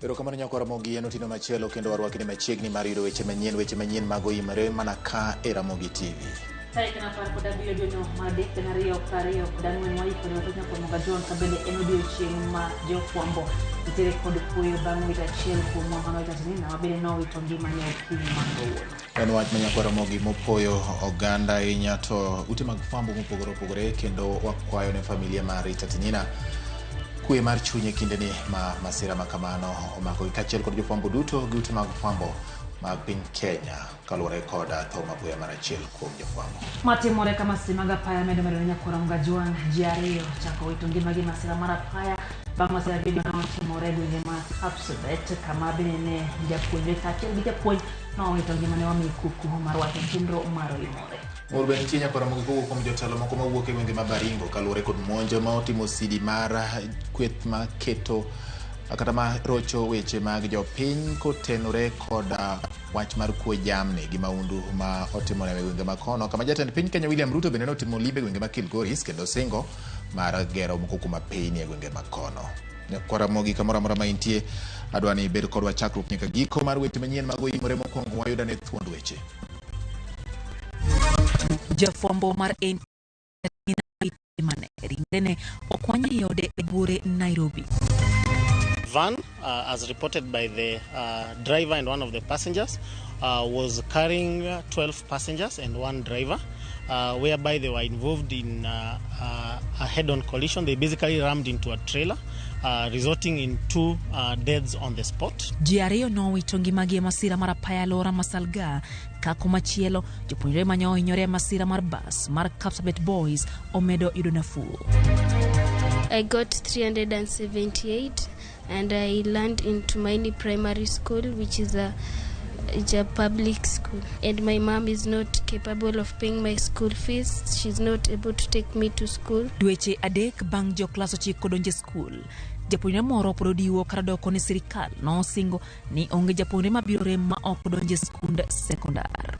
Erokamano nyako Ramogi, en otieno machielo kendo warwaki ni machiegni mar yudo weche manyien, weche manyien mag oimore mana ka e Ramogi TV. Tarik en 17 dweno mar adek 2024 waikore wathoth nyaka Moga John ka bende en odiochieng' ma jofwambo nitiere kod kuyo bang' wito achiel kuomwa mano Tanzania ma bende nowito ngimane okinyi ma kawuono. En wach ma nyakwa Ramogi mopoyo oganda ahinya to ute mag fwambo mopogore opogore kendo wakwayo ne familia mar Rita Tinina kwe mar chuny e kindeni ma masira ma kamano omakogi kaachiel kod jofwambo duto gi ute mag fwambo mag piny Kenya kaluwore kod tho mapoya mar achiel kuom jofwambo. Matimore ka masira mag apaya medo medore nyakwar Mgajwang' ji ariyo chako wito ngimagi masira mar apaya bang' masira bende notimore e gwenge ma Kapsabet kama bende ne japuonjre kaachiel gi japuonj nowito ngimane wami kuku mar wach chenro mar oimore. Ng'ur be nitie nyakora Ramogi kowuok kuom jotelo moko mawuok e gwenge ma Baringo kaluwore kod monj ma otimo sidi mar kweth ma keto kata ma rocho weche mag jopiny kotenore kod wach mar kuo jamni gi maundu ma otimore e gwenge ma kono kama jatend piny Kenya William Ruto bende notimo limbe e gwenge ma Kilgoris kendo singo mar gero moko kuom apeyni e gwenge ma kono. Nyakwar Ramogi kamoro amora ma intie, adwa ni ibed kodwa chakruok nyaka giko mar weche manyien mag oimore. Mokwongo wayudane thuond weche. Jafwambo mar mane ringrene okwany e ode e buore Nairobi. Van, as reported by the driver and one of the passengers, was carrying 12 passengers and one driver, whereby they were involved in a head-on collision. They basically rammed into a trailer, resulting in two deaths on the spot. Ji ariyo nowito ngimagi e masira mar apaya alwora ma Salga ka komachielo jopuonjre mane ohinyore e masira mar bas mar Kapsabet Boys omedo yudo nafuu. I got 378 and I learned in Tumaini Primary School, which is a public school. And my mom is not capable of paying my school fees. She's not able to take me to school. Dweche 3 bang' jo klas 9 donjo e skul, japuonjre moro pod odiwo kar doko ne sirikal nosingo ni onge japuonjre mabiro rem ma ok donjo e skund sekondar.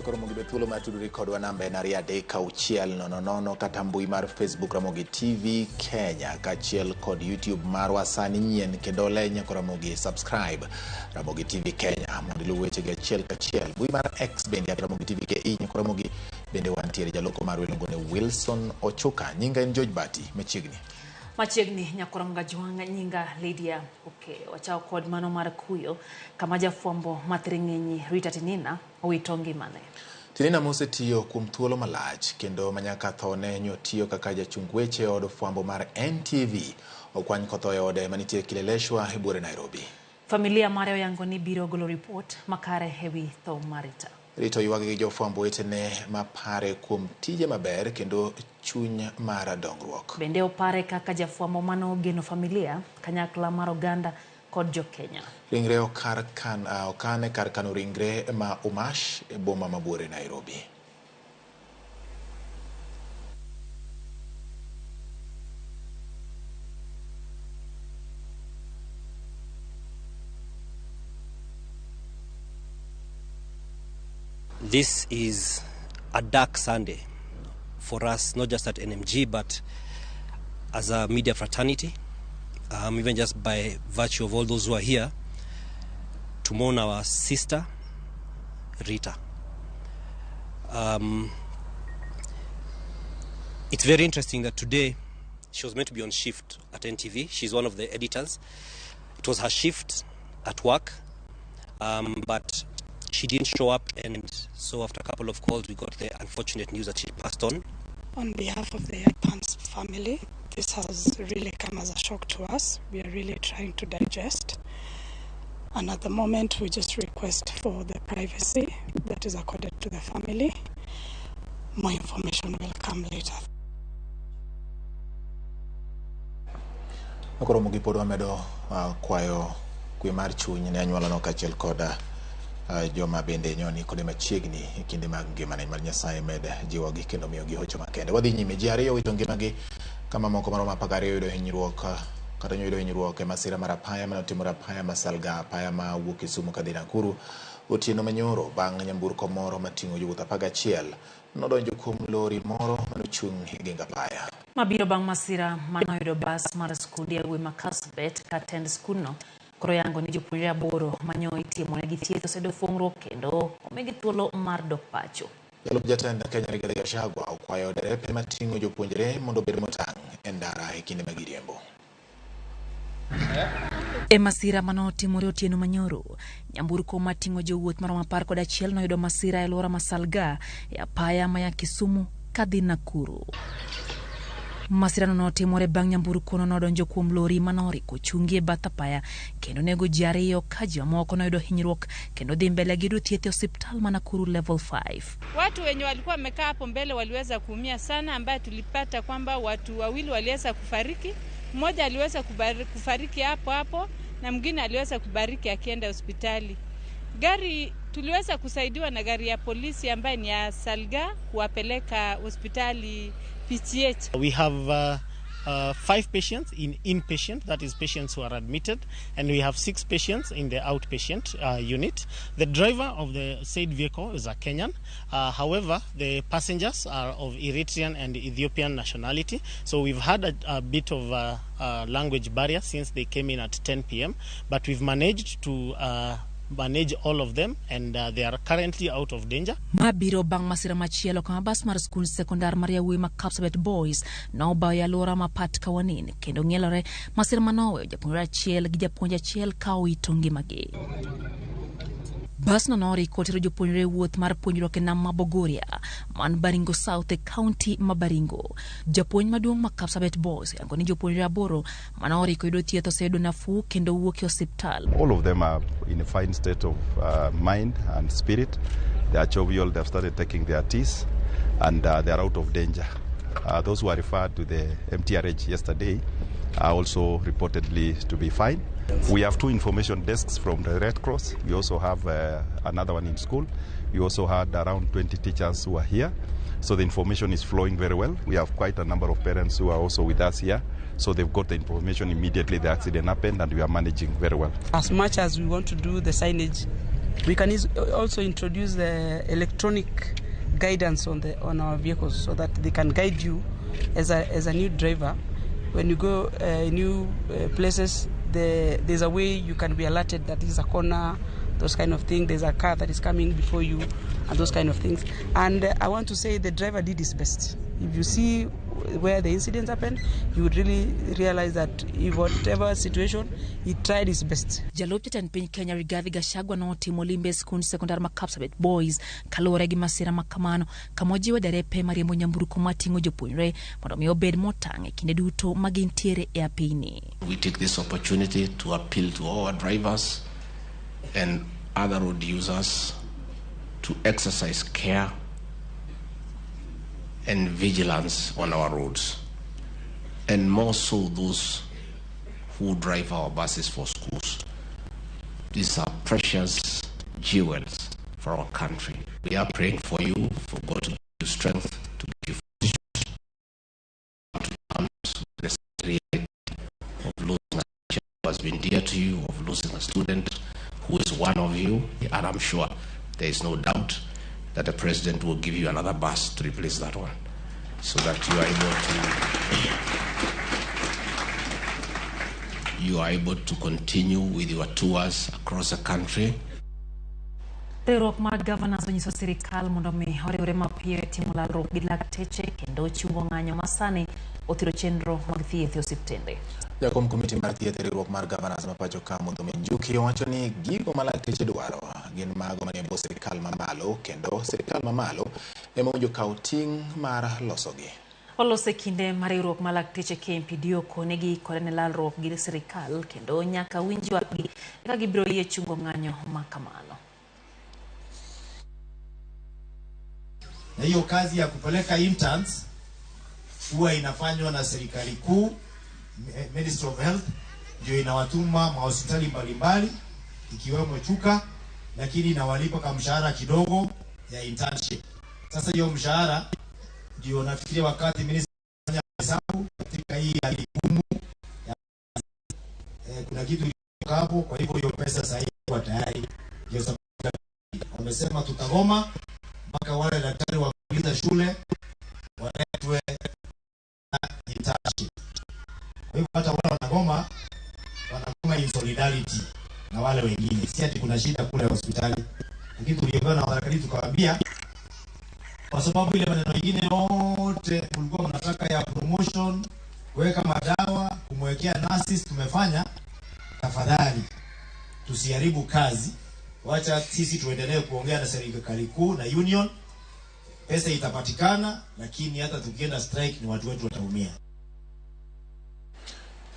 Koro mondo ibed thuolo mar tudori kodwa namba en 23600 kata mbui mar Facebook Ramogi TV Kenya kaachiel kod YouTube marwa sani nyien kendo leny nyako Ramogi subscribe Ramogi TV Kenya mondo iluw wechegi achiel kachiel. Mbui mar X bende at Ramogi TV KE nyako Ramogi bende wantiere jaloko marwa iluongo ni Wilson Ochuka. Nyinga en George Bati machiegni. Machiegni nyakora Mgajwang' nyinga Lydia Okeyo. Wachako kod mano mar kuyo kama jafwambo mathiring'inyi Rita Tinina owito ngimane. Tinina mosetiyo kuom thuolo malach kendo manyaka thone nyotiyo kaka jachung weche e od fwambo mar NTV okwany kotho e ode manitie Kileleshwa e buore Nairobi. Familia mare oyango ni biro golo ripot makare ewi tho mar Rita. Rita oywag gi jofwambo wetene mapare kuom tije maber kendo chuny mar dongruok. Bende opare kaka jafwambo mano geno familia, kanyakla mar oganda kod jo-Kenya. Ringre okane kar kano ringre ma Umash e boma ma buore Nairobi. This is a dark Sunday for us, not just at NMG, but as a media fraternity, even just by virtue of all those who are here, to mourn our sister, Rita. It's very interesting that today she was meant to be on shift at NTV. She's one of the editors. It was her shift at work, but she didn't show up, and so after a couple of calls, we got the unfortunate news that she passed on. On behalf of the Pans family, this has really come as a shock to us. We are really trying to digest. And at the moment, we just request for the privacy that is accorded to the family. More information will come later. Koro mogi pod wamedo kwayo kwe mar chuny ne anyuolano kaachiel kod joma bende nyoni kode machiegni e kinde mag ngimane mar Nyasaye med jiwogi kendo miyogi hocho makende. Wadhi nyime, ji ariyo wito ngimagi kama moko maromo 12 yudo hinyruok kata yudo hinyruok e masira mar apaya mane otimore apaya ma Salga, apaya ma wuok Kisumu kadhi Nakuru. Otieno manyoro bang' nyamburko moro mating'o jowuoth 11 nodonjo kuom lori moro manochung' e geng apaya. Mabiro bang' masira manoyudo bas mar skund yawuowi ma Kapsabet ka tend skundno koro yango ni jopuonjre 8 manyo itimonegi thieth oseyudo fuong'ruok kendo omigi thuolo mar dok pacho. Jalup jatend Kenya Rigathi Gachagua okwayo derepe mating'o jopuonjre mondo obed motang' e ndara e kinde ma giriembo. E masira manotimore otieno manyoro, nyamburko mating'o jowuoth maromo 11 noyudo masira e alwora ma Salga e apaya maya Kisumu kadhi Nakuru. Masirano notimore bang' nyamburkono nodonjo kuom lori manoriko chungi e bath apaya kendo nego ji 2 ka ji mamoko noyudo hinyruok kendo dhi mbele gi yudo thieth e osiptal ma Nakuru Level 5. Watu wenye walikuwa wamekaa hapo mbele waliweza kuumia sana, ambaye tulipata kwamba watu 2 waliweza kufariki. Mmoja aliweza kufariki hapo hapo na mwingine aliweza kubariki akienda hospitali. Gari tuliweza kusaidiwa na gari ya polisi ambaye ni ya Salga kuwapeleka hospitali PTH. We have 5 patients in inpatient, that is patients who are admitted, and we have 6 patients in the outpatient unit. The driver of the said vehicle is a Kenyan. However, the passengers are of Eritrean and Ethiopian nationality. So we've had a bit of a language barrier since they came in at 10 p.m., but we've managed to manage all of them, and they are currently out of danger. Mabiro bang' masira machielo kama bas mar skund sekondar mar yawuowi ma Kapsabet Boys nobayo e alwora ma Pat Kawanin kendo ng'ielore masira manoweyo japuonjre achiel gi japuonj achiel ka owito ngimagi. Basno noriko tero jopuonjre e wuoth mar puonjruok e nam ma Bogoria man Baringo South e kaunti ma Baringo. Japuonj maduong' ma Kapsabet Boys oyango ni jopuonjre 8 manoriko yudo thieth oseyudo nafuu kendo wuok e osiptal. All of them are in a fine state of mind and spirit. They are jovial, they have started taking their teas, and they are out of danger. Those who are referred to the MTRH yesterday are also reportedly to be fine. We have 2 information desks from the Red Cross. We also have another one in school. We also had around 20 teachers who are here. So the information is flowing very well. We have quite a number of parents who are also with us here. So they've got the information immediately the accident happened, and we are managing very well. As much as we want to do the signage, we can also introduce the electronic guidance on our vehicles so that they can guide you as a new driver. When you go new places, there's a way you can be alerted that this is a corner, those kind of things. There's a car that is coming before you, and those kind of things. And I want to say the driver did his best. If you see where the incident happened, you would really realize that in whatever situation, he tried his best. Jalup jatend piny Kenya Rigathi Gachagua notimo limbe e skund sekondar ma Kapsabet Boys kaluwore gi masira ma kamano kama ojiwo derepe mariembo nyamburko mating'o jopuonjre mondo mi obed motang' e kinde duto ma gintiere e apini. We take this opportunity to appeal to all our drivers and other road users to exercise care and vigilance on our roads, and more so those who drive our buses for schools. These are precious jewels for our country. We are praying for you, for God to give you strength, to give you fortitude, to come to the reality of losing a child who has been dear to you, of losing a student who is one of you, and I'm sure there is no doubt that the president will give you another bus to replace that one, so that you are able to continue with your tours across the country. Riwruok mar Governors onyiso sirikal mondo mi oriwre mapiyo e timo lalruok gi lakteche kendo chungo ng'anyo ma sani othiro chenro mag thieth e osiptende. Jakom komiti mar thieth e riwruok mar Governors ma pacho ka Muthomi Njuki owacho ni gigo ma lakteche dwaro gin mago manie bwo sirikal mamalo kendo sirikal mamalo ema owinjo kaw ting' mar losogi. Oloso e kinde ma riwruok mar lakteche KMPDU okone giikore ne lalruok gi sirikal kendo nyaka winj ywakgi eka gibiro yie chungo ng'anyo ma kamano. Na hiyo kazi ya kupeleka interns huwa inafanywa na serikali kuu, Ministry of Health ndio inawatuma mahospitali mbalimbali ikiwemo Chuka, lakini inawalipa kama mshahara kidogo ya internship. Sasa hiyo mshahara ndio nafikiria wakati minister anafanya hesabu katika hii hali ngumu ya kuna kitu hapo. Kwa hivyo hiyo pesa sasa kwa tayari ndio sababu Tumesema tutagoma mpaka wale daktari wa kumaliza shule waletwe internship. Kwa hivyo hata wale wanagoma, wanagoma in solidarity na wale wengine, si ati kuna shida kule hospitali. Lakini tuliongea na serikali tukawaambia, kwa sababu ile maneno mengine yote mlikuwa mnataka ya promotion, kuweka madawa, kumwekea nurses, tumefanya. Tafadhali tusiharibu kazi, wacha sisi tuendelee kuongea na serikali kuu na union, pesa itapatikana, lakini hata tukienda strike ni watu wetu wataumia.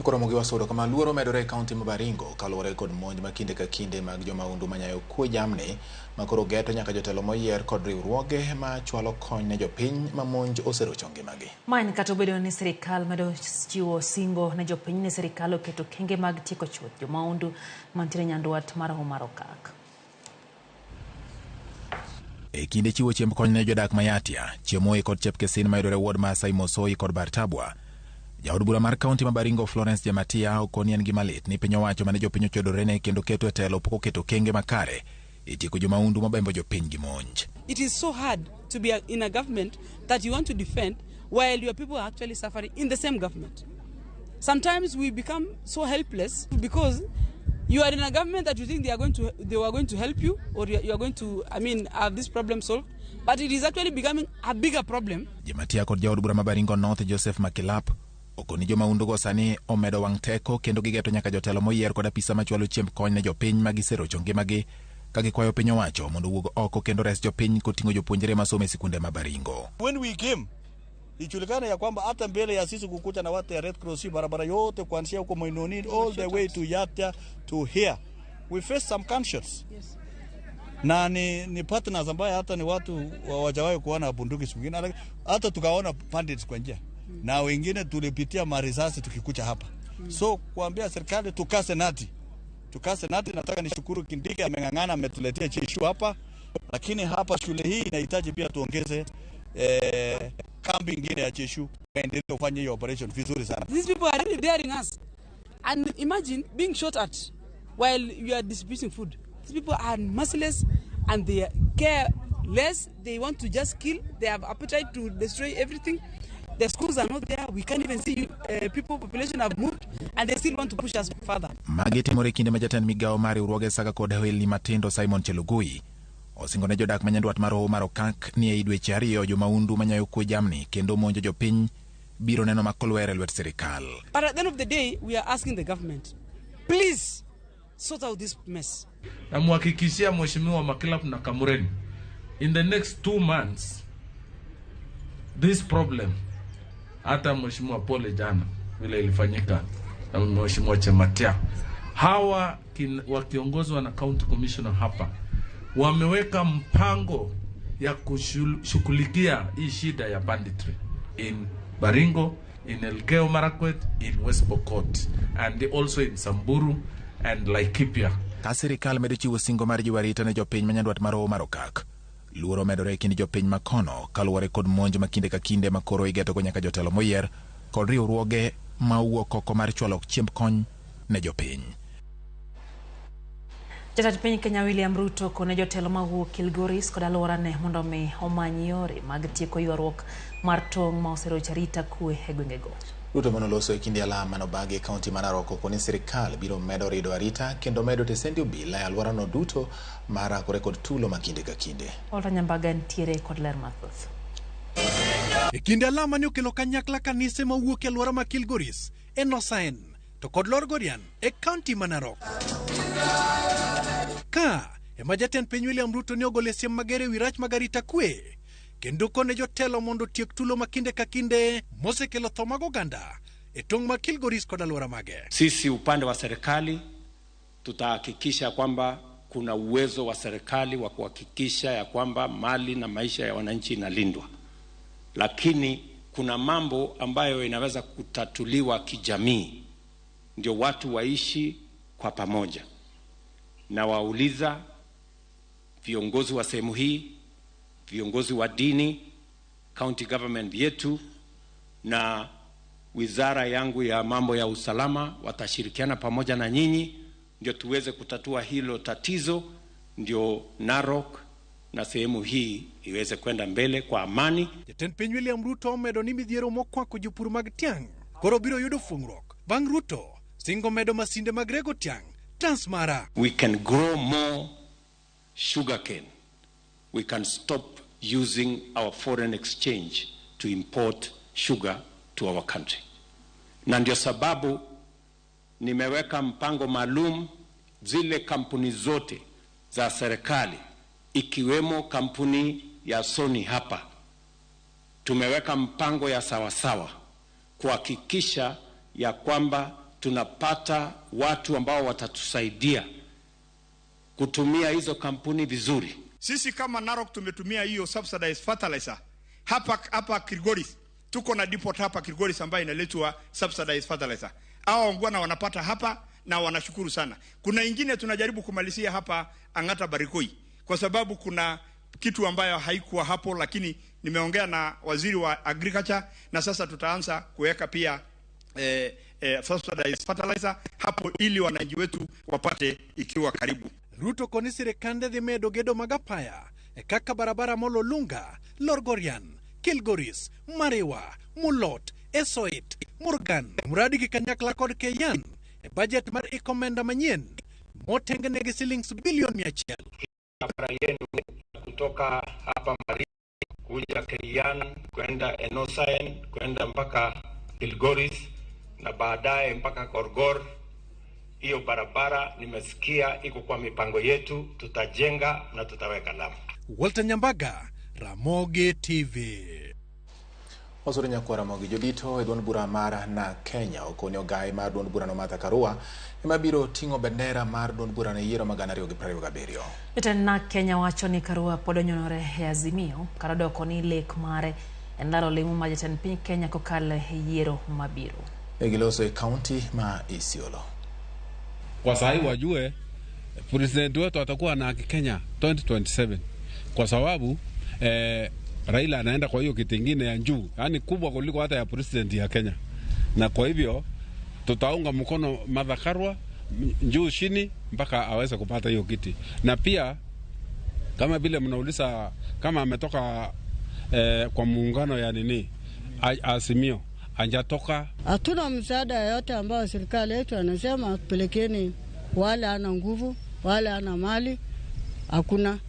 Koro mogi wasudo kama luoro medore e kaunti ma Baringo kaluwore kod monj ma kinde ka kinde mag jomahundu manyayo kwe jamni makoro geto nyaka jotelo moyier kod riwruoge ma chwalo kony ne jopiny ma monj oserocho ngimagi. Ma en kata obedo ni sirikal medo chiwo singo ne jopiny ni sirikal oketo kenge mag tieko chuth jomahundu mantiere nyandwat mar Hoho mar Okak. E kinde chiwo chiemb kony ne jodak ma Yatia, Chemoi kod Chepkesin mayudore e ward ma Saimosoi kod Bartabwa, jaod bura mar kaunti ma Baringo Florence Jamatia okoni en gima lit ni piny owacho mane jopiny ochodorene kendo keto e telo pok oketo kenge makare e tieko jomahundu mabembo jopiny gi monj. It is so hard to be in a government that you want to defend while your people are actually suffering in the same government. Sometimes we become so helpless because you are in a government that you think they were going to help you, or you are going to, I mean, have this problem solved, but it is actually becoming a bigger problem. Jamatia kod jaod bura ma Baringo North Joseph Makilap okoni jomahundugo sani omedo wang' teko kendo gigeto nyaka jotelo moyier kod apisa machwalo chiemb kony ne jopiny ma giserocho ngimagi ka gikwayo piny owacho mondo owuog oko kendo res jopiny koting'o jopuonjre masomo e sikunde ma Baringo. When we came, ijulikana ya kwamba hata mbele ya sisi kukuta na watu ya Red Cross barabara yote kuanzia huko Moinoni all the way to Yatia to here, we faced some gunshots. Yes. Na ni partners ambaye hata ni watu hawajawahi kuona bunduki siku nyingine, hata tukaona bandits kwa njia. Na wengine tulipitia marisasi tukikuja hapa. So kuambia serikali tukase nati. Tukase nati. Nataka nishukuru Kindiki ameng'ang'ana, ametuletea cheshu hapa, lakini hapa shule hii inahitaji pia tuongeze kambi ingine ya cheshu waendelee kufanya hiyo operation vizuri sana. These people are really daring us. And imagine being shot at while you are distributing food. These people are merciless and they care less. They want to just kill. They have appetite to destroy everything. The schools are not there. We can't even see people, population have moved, and they still want to push us further. Magi timore kinde ma jatend migawo mar riwruoge Saga kod Ohelni Matindo Simon Chelugui osingo ne jodak ma nyandwat mar Hoho mar Okak ni ei dweche ariyo jomahundu manyayo kwe jamni kendo monjo jopiny biro neno makolwer e lwet sirikal. But at the end of the day, we are asking the government, please sort out this mess. Namhakikishia Mheshimiwa Makilap na Kamureni, in the next 2 months, this problem, hata Mheshimiwa Pole jana vile ilifanyika na Mheshimiwa Chematia, hawa wakiongozwa na County Commissioner hapa wameweka mpango ya kushughulikia hii shida ya banditry in Baringo, in Elgeyo Marakwet, in West Pokot, and also in Samburu and Laikipia. Ka sirikal medo chiwo singo mar jiwo arita ne jopiny ma nyandwat mar Hoho mar Okak, luoro medore e kind jopiny makono kaluwore kod monj ma kinde ka kinde ma koro igetogo nyaka jotelo moyier kod riwruoge ma owuok oko mar chwalo chiemb kony ne jopiny. Jatend piny Kenya William Ruto kone jotelo mawuok Kilgoris kod alworane mondo mi omany yore mag tieko ywaruok mar tong' ma oserocho arita kwe e gwengego. Ruto manoloso e kinde alam manobagi e kaunti ma Narok okoni sirikal biro medo rido arita kendo medo tesendi obila e alworano duto mar rakore kod tulo ma kinde ka kinde. Walter Nyambaga ntiere kod ler mathoth. E kinde alam mane okelo kanyakla kanise mawuok e alwora ma Kilgoris e Nosaen to kod Lorgorian e kaunti ma Narok. Ka ema jatend piny William Ruto ne ogolo siem mager ewi rach mag arita kwe kendo kone jotelo mondo otiek tulo ma kinde ka kinde mosekelo tho mag oganda e tong' ma Kilgoris kod alwora mage. Sisi upande wa serikali tutahakikisha kwamba kuna uwezo wa serikali wa kuhakikisha ya kwamba mali na maisha ya wananchi inalindwa, lakini kuna mambo ambayo inaweza kutatuliwa kijamii, ndio watu waishi kwa pamoja. Na wauliza viongozi wa sehemu hii, viongozi wa dini, county government yetu na wizara yangu ya mambo ya usalama watashirikiana pamoja na nyinyi ndio tuweze kutatua hilo tatizo, ndio Narok, na sehemu hii iweze kwenda mbele kwa amani. Jatend piny William Ruto omedo ni midhiero mokwako jopur mag tiang' koro biro yudo fuong'ruok bang' Ruto singo medo masinde mag rego tiang' Transmara. We can grow more sugarcane. We can stop using our foreign exchange to import sugar to our country. Na ndio sababu nimeweka mpango maalum zile kampuni zote za serikali ikiwemo kampuni ya Sony hapa. Tumeweka mpango ya sawasawa kuhakikisha ya kwamba tunapata watu ambao watatusaidia kutumia hizo kampuni vizuri. Sisi kama Narok tumetumia hiyo subsidized fertilizer hapa Kilgoris. Tuko na depot hapa Kilgoris ambayo inaletwa subsidized fertilizer. Hao wangwana wanapata hapa na wanashukuru sana. Kuna ingine tunajaribu kumalizia hapa Ang'ata Barikoi kwa sababu kuna kitu ambayo haikuwa hapo, lakini nimeongea na waziri wa agriculture na sasa tutaanza kuweka pia subsidized fertilizer hapo ili wananchi wetu wapate ikiwa karibu. Ruto koni sirikande dhi medo gedo mag apaya e kaka barabara Mololunga, Lorgorian, Kilgoris, Mariwa, Mulot, Esoit, Murgan, mradi gi kanyakla kod Keyan e bajet mar iko omenda manyien motengene gi silings bilion 100. Barabara yenu kutoka hapa Mariwa kuja Keyan kwenda Enosaen kwenda mpaka Kilgoris na baadaye mpaka Korgor. Hiyo barabara nimesikia iko kwa mipango yetu, tutajenga na tutaweka lami. Walter Nyambaga, Ramogi TV. Wasore nyakwara Ramogi jodito e duond bura mar na Kenya okoni ogai mar duond burano Martha Karua ema biro ting'o bendera mar duond burano e yiero mag 2027. Jatend na Kenya wacho ni Karua pod onyonore e Azimio kar odoko ni lek mare en laro lemo ma jatend piny Kenya kokalo e yiero mabiro. E giloso e kaunti ma Isiolo. Kwa sahi wajue president wetu atakuwa na Kenya 2027 kwa sababu Raila anaenda kwa hiyo kiti ingine ya juu, yani kubwa kuliko hata ya president ya Kenya. Na kwa hivyo tutaunga mkono Martha Karua juu chini mpaka aweze kupata hiyo kiti. Na pia kama vile mnauliza kama ametoka kwa muungano ya nini Azimio, anjatoka. Hatuna msaada yote ambao serikali yetu anasema pelekeni, wala ana nguvu wala ana mali, hakuna.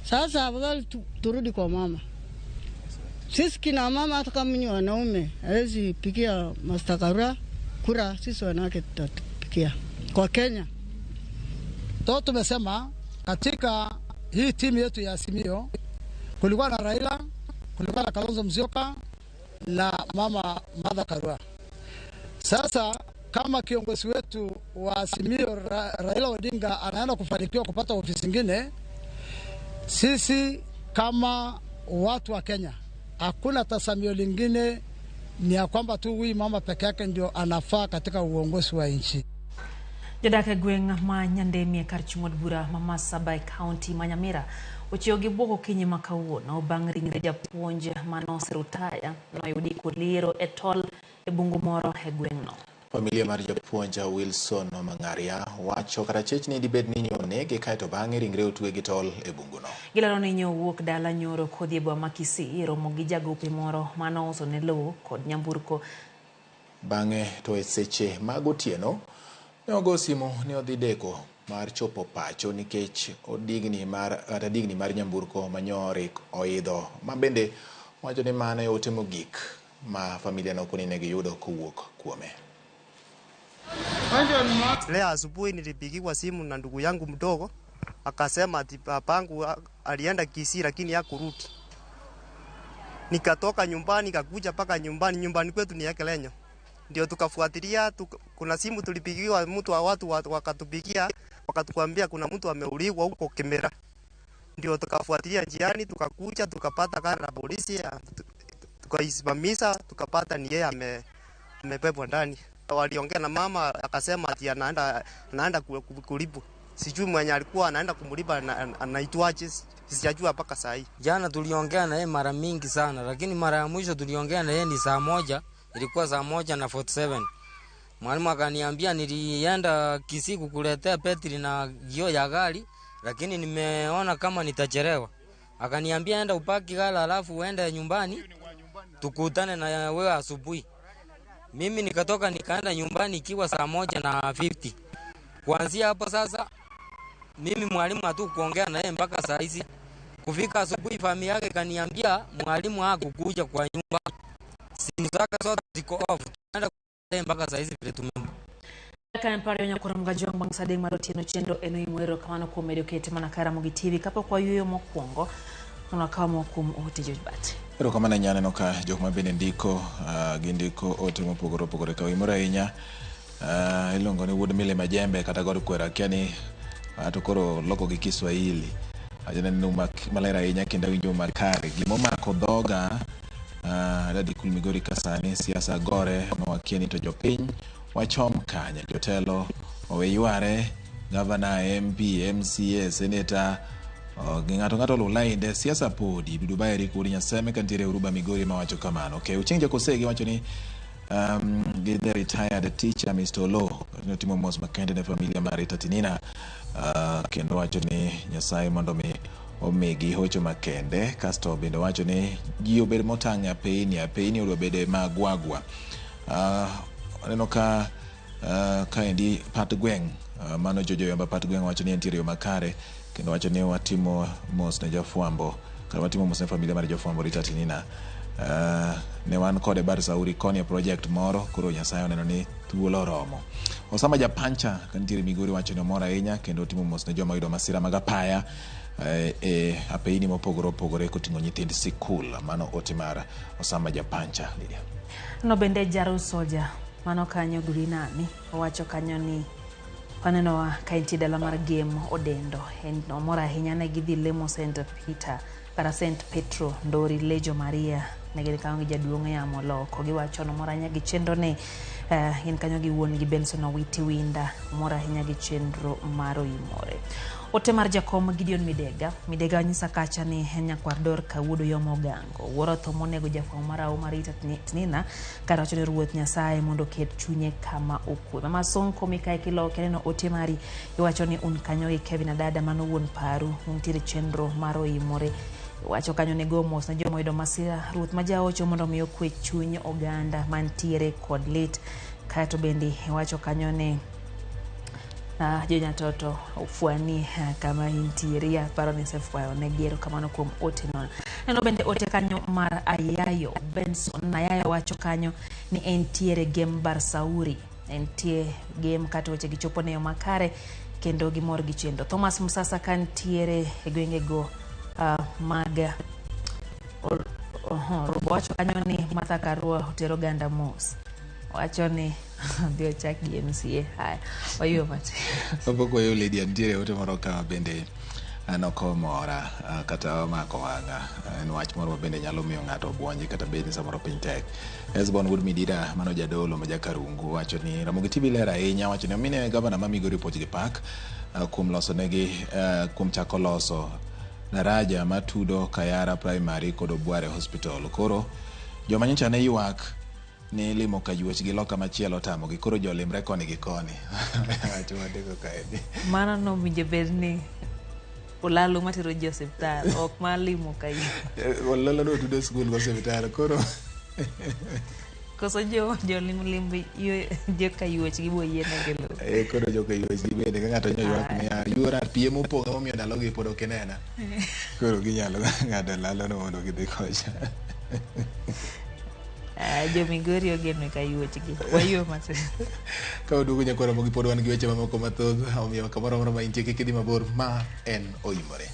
Sasa afadhali turudi kwa mama. Sisi kina mama, hata kama ni wanaume hawezi pigia Martha Karua kura, sisi wanawake tutapigia kwa Kenya. Toto tumesema katika hii timu yetu ya Azimio kulikuwa na Raila, kulikuwa na Kalonzo Musyoka na mama Martha Karua. Sasa kama kiongozi wetu wa Azimio Raila Odinga anaenda kufanikiwa kupata ofisi nyingine, sisi kama watu wa Kenya hakuna tasamio lingine, ni ya kwamba tu huyu mama peke yake ndio anafaa katika uongozi wa nchi. Jodak e gweng' ma Nyandemie kar chung' od bura ma Masaba e kaunti ma Nyamira ochiewo gi bwok okinyi ma kawuono bang' ringre japuonj manoserutaya noyudi koliero e tol e bungu moro e gweng'no. Familia mar japuonj Wilson Mang'aria wacho kata chech ni dibed ni nyonege kaeto bang'e ringre otwe gi tol e bunguno. Gilaro ni nyowuok dala nyoro kodhi e boma ma Kisii romo gi jagope moro manouso ne lowo kod nyamburko. Bang'e to e seche mag otieno ne ogo simu ni odhi deko mar chopo pacho nikech odigni mar kata digni mar nyamburko manyorik oidho ma bende wacho ni mano e ote mogik ma familia nokoni ne giyudo kowuok kuome. Leo asubuhi nilipigiwa simu na ndugu yangu mdogo akasema ati babangu alienda Kisii lakini hakurudi. Nikatoka nyumbani nikakuja paka nyumbani kwetu ni Ekelenyo. Ndio tukafuatilia kuna simu tulipigiwa mtu wa watu wakatupigia wakatuambia kuna mtu ameuliwa huko Kimera. Ndio tukafuatilia njiani tukakuja tukapata gari la polisi tukaisimamisha tukapata ni yeye amebebwa ndani. Waliongea na mama akasema ati anaenda kulipa. Sijui mwenye alikuwa anaenda kumlipa anaitwaje, sijajua mpaka saa hii. Jana tuliongea na yeye mara mingi sana, lakini mara ya mwisho tuliongea na yeye ni saa 1, ilikuwa saa 1:47. Mwalimu akaniambia nilienda Kisii kukuletea petri na gio ya gari, lakini nimeona kama nitachelewa. Akaniambia enda upaki gari alafu uende nyumbani tukutane na wewe asubuhi. Mimi nikatoka nikaenda nyumbani ikiwa saa 1:50. Kuanzia hapo sasa mimi mwalimu hatukuongea na yeye mpaka saa hizi. Kufika asubuhi familia yake kaniambia mwalimu hakukuja kwa nyumba. Simu zake zote ziko off. Tunaenda mpaka saa hizi vile tumempa. Kaka mparo nyakora mgajwang bang sadeng mar otieno chendo eno imwero kamano kuom medo kete mana ka Ramogi TV kapok wayueyo mokwongo mondo wakaw kuom ote Joshbat. Erokamano ahinya aneno ka jok ma bende ndiko gindiko ote mopogore opogore ka imor ahinya iluongo ni wuod Mile Majembe kata God Kwera akia ni to koro loko gi Kiswahili ajaneno maler ahinya kendo awinjo makare gimomako dhoga Dadi Kul Migori ka sani siasa gore ma wakia ni to jopiny wachom kanye jotelo owe yware gavana MP MCA seneta gi ng'ato ng'ato oluw lainde siasa podi Dudu Bayeri kod Nyaseme kantiere Uruba Migori mawacho kamano. Okay, Ochieng' Jakosegi wacho ni gi the retired teacher Mr. Olo notimo mos makende ne familia mar Rita Tinina kendo wacho ni Nyasaye mondo mi omigi hocho makende kasto bende wacho ni ji obed motang' e apeyni apeyni odwa bede magwagwa. Aneno ka kaendi pat gweng' mano Jojo Yomba pat gweng' wacho ni entiere yo makare kendo wacho ni watimo mos ne jafwambo kata watimo mos ne familia mar jafwambo Rita Tinina. Ne wan kode Bar Sauri koni e project moro koro Nyasaye oneno ni thuolo oromo. Osama Japancha kantiere Migori wacho ni omor ahinya kendo otimo mos ne joma oyudo masira mag apaya e apeyni mopogore opogore koting'o nyithind sikul. Mano ote mar Osama Japancha. Lydia. No bende Jaro Soja mano kanyo Green Army owacho kanyo ni wanenowa ka entie dala mar Gem Odendo en omor ahinya ne gidhi lemo St Peter kata St Petro Ndori Lejo Maria ne gin kanyo gi jaduong' yamo loko giwacho nomor ahinya gi chenro ni gin kanyo gi wuon gi Benson Owiti Winda omor ahinya gi chenro mar Oimore. Ote mar jakom Gideon Midega Midega nyisa kacha ni en nyakwar Dorka wuod Oyomo Ogango wuoro tho monego jafwambo mar Auma Rita Tinina kar wacho ni Ruoth Nyasaye mondo oket chunye kama okwe. Mama Sonko Mikae Kiloke neno ote mari iwacho ni un kanyo gi Kevin Adada mano wuon paru untiere chenro mar Oimore. Wacho kanyo ne go mos ne joma oyudo masira ruoth ma jaocho mondo mi okwe chuny oganda mantiere kod lit. Kaeto bende iwacho kanyo ni jonyatoto ofwani kama intiere aparo ni isefwayo ne gi erokamano kuom ote no. Neno bende ote kanyo mar Ayayo Benson Ayayo wacho kanyo ni entiere Gem Bar Sauri entie Gem kata weche gichopo ne yo makare kendo gimor gi chenro. Thomas Musasa kantiere e gwengego mag wacho kanyo ni Martha Karua otero oganda mos wacho ni dhi ochak gi MCA. Haya wayuo matin kapok wayo Lydia nitiere ote moro ka bende an ok omora kata omako wang'a en wach moro ma bende nyalo miyo ng'ato obuonji kata bed ni samoro piny tek. Esbon Wuod Midira mano jadolo ma Jakarungu wacho ni Ramogi TV ler ahinya wacho ni mine gavana ma Migori opuoch gi pak kuom loso negi kuom chako loso daraja matudo Kayara Primary kod Obware Hospital. Koro joma nyocha ne ywak ni limo kayuoch gi loka machielo otamogi koro jolimre koni gi koni. Wach mandiko kaendi. Mano nowinjo bed ni olalo matero ji osiptal ok mar limo kayuoch. Olalo no tudo skul go osiptal koro koso jolim limbe joka yuoch gi boyienegi luwo. Koro joka yuoch gi bende ka ng'ato nyo ywak niya yuora piem mopong' emomiyo ndalogi pod ok inena. Koro ginyalo ng'ado lalono mondo gidhi kocha. Jo Migori ogeno ka yuoch gi. Wayuo matin. Ka waduogo nyakwar Ramogi pod wan gi weche mamoko mathoth omiyo kamoro amora ma intie kik idhi mabor ma en Oimore.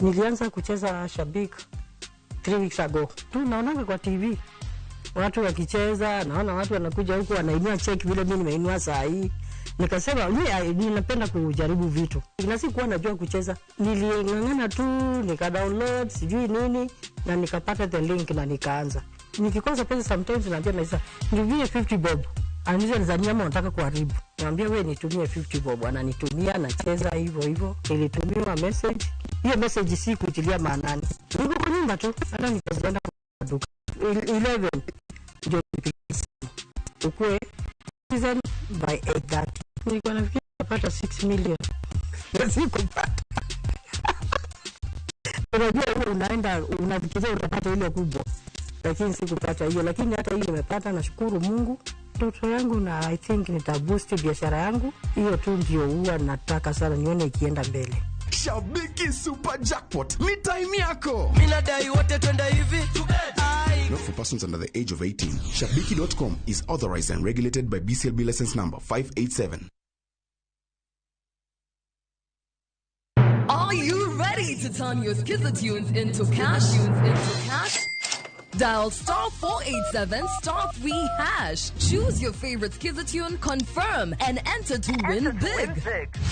Nilianza kucheza Shabik 3 weeks ago. Tu naonanga kwa TV watu wakicheza, naona watu wanakuja huku wanainua check vile mimi nimeinua saa hii. Nikasema mimi ninapenda kujaribu vitu. Na sikuwa najua kucheza. Niling'ang'ana tu, nika download sijui nini na nikapata the link na nikaanza. Nikikosa pesa sometimes naambia maisha, nitumie 50 bob. Ananiuliza ni ama unataka kuharibu. Niambia wewe nitumie 50 bob, ananitumia nacheza hivyo hivyo. Nilitumiwa message. Hiyo message si kutilia maanani. Niko kwa nyumba nyumba tu, hata nikaenda kwa duka 11 ndio ukue season by 8:30. Nilikuwa nafikiri napata 6 million sikupata. Unajua ile unaenda unafikiria utapata ile kubwa, lakini sikupata hiyo, lakini hata hiyo nimepata, nashukuru Mungu. Ndoto yangu na I think nitaboost biashara yangu, hiyo tu ndio huwa nataka sana nione ikienda mbele. Shabiki Super Jackpot ni time yako. Mimi nadai wote twende hivi. Not for persons under the age of 18. Shabiki.com is authorized and regulated by BCLB license number 587. Are you ready to turn your Skiza tunes into cash? Into cash? Dial star 487 star 3 hash. Choose your favorite Skiza tune, confirm, and enter to win big.